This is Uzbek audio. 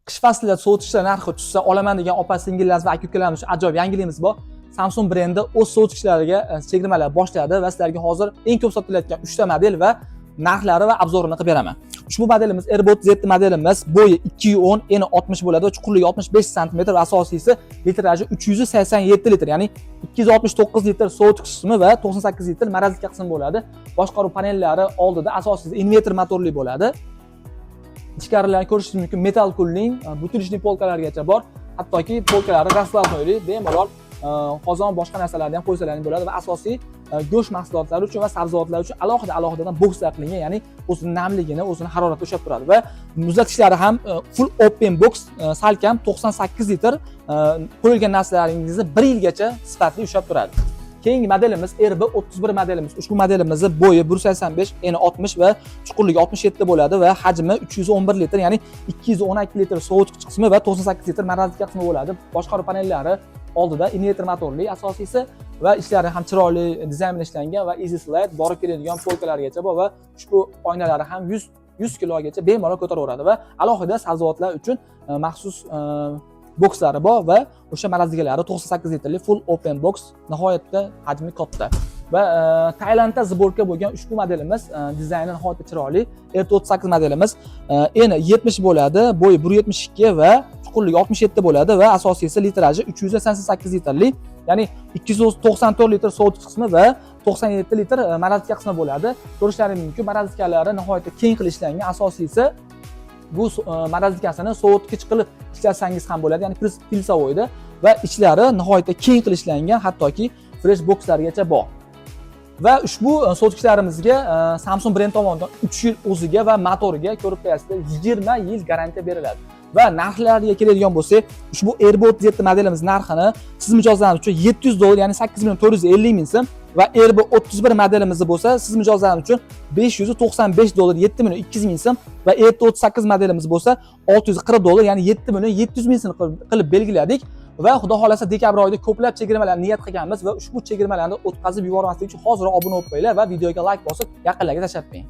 Qish faslida sovutgichlar narxi tushsa, olaman degan opa singillarimiz va aka ukalarimiz uchun ajoyib yangiligimiz bor. Samsung brendi o'z sovutgichlariga chegirmalar boshladi va sizlarga hozir eng ko'p sotilayotgan 3 ta model va narxlari va обзор ini qilib beraman. Ushbu modelimiz RB37 modelimiz, bo'yi 210, eni 60 bo'ladi va chuqurligi 65 sm va asosiysi litraji 387 litr, ya'ni 269 litr sovutgich qismi va 98 litr морозилка qismi bo'ladi. Boshqaruv panellari oldida, asosiysi inverter motorli bo'ladi. Ichkarilarni ko'rishingiz mumkin, metal cooling, бутылочный polkalargacha bor. Hattoki polkalari раскладной, bemalol qozon, boshqa narsalarni ham qo'ysalaring bo'ladi va asosiy go'sht mahsulotlari uchun va sabzavotlar uchun alohida alohidadan bokslar qilingan, ya'ni o'zini namligini, o'zini haroratida ushlab turadi va muzlatkichlari ham full open box, salkam 98 litr, qo'yilgan narsalaringizni bir yilgacha sifatli ushlab turadi. Keyingi modelimiz RB31 modelimiz. Ushbu modelimizni bo'yi 185, eni 60 va chuqurligi 67 bo'ladi va hajmi 311 litr, ya'ni 212 litr sovutgich qismi va 98 litr морозилка qismi bo'ladi. Boshqaruv panellari oldida inverter motorli asosiysi va ichlari ham chiroyli dizayn bilan ishlangan va easy slide borib keladigan polkalargacha bor va ushbu oynalari ham 100 kilogacha bemalol ko'taraveradi va alohida sabzavotlar uchun maxsus bokslari bor va o'sha морозилка lari 98 litrli full open box, nihoyatda hajmi katta. Va Tailandda сборка bo'lgan ushbu modelimiz dizayni nihoyatda chiroyli RT38 modelimiz, eni 70 bo'ladi, bo'yi 172 va chuqurligi 67 bo'ladi va asosiysi litraji 388 litrli, ya'ni 294 litr sovutgich qismi va 97 litr морозилка qismi bo'ladi. Ko'rishlaring mumkin, морозилка lari nihoyatda keng qilib ishlangan. Asosiysi bu морозилка sini sovutgich qilib ishlatsangiz ham bo'ladi, ya'ni плюсовой da va ichlari nihoyatda keng qilib ishlangan, hattoki fresh bokslargacha bor. Va ushbu sovutgichlarimizga Samsung brend tomonidan 3 yil o'ziga va motoriga, ko'rib qo'yasizlar, 20 yil garantiya beriladi. Va narxlariga keladigan bo'lsak, ushbu RB37 modelimiz narxini siz mijozlarimiz uchun 700 dollar, ya'ni 8 million 450 ming so'm va RB31 modelimizni bo'lsa siz mijozlarimiz uchun 595 dollar, 7 million 200 ming so'm va RT38 modelimiz bo'lsa 640 dollar, ya'ni 7 million 700 ming so'm qilib belgiladik. Va xudo xohlasa, dekabr oyida ko'plab chegirmalarni niyat qilganmiz va ushbu chegirmalarni o'tkazib yubormaslik uchun hoziroq obuna bo'lib qo'yinglar va videoga layk bosib, yaqinlarga tashlab qo'ying.